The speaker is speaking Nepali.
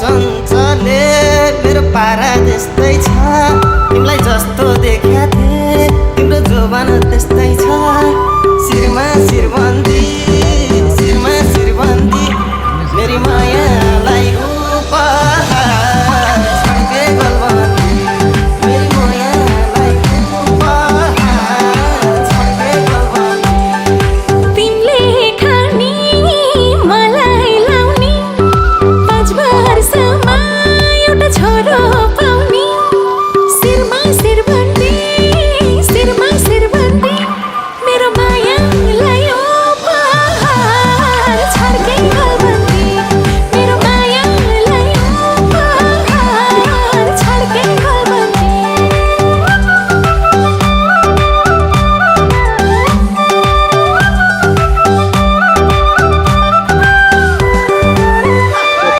चञ्चले मेरो पारा त्यस्तै छ तिमीलाई जस्तो देख्या थिए तिम्रो जोबान त्यस्तै छ शिरमा शिरबन्दी शिरमा शिरबन्दी मेरी मायालाई उपहार छड्के गलबन्दी मेरी मायालाई उपहार छड्के गलबन्दी तिमीले खानी मलाई लाउने 5 वर्षमा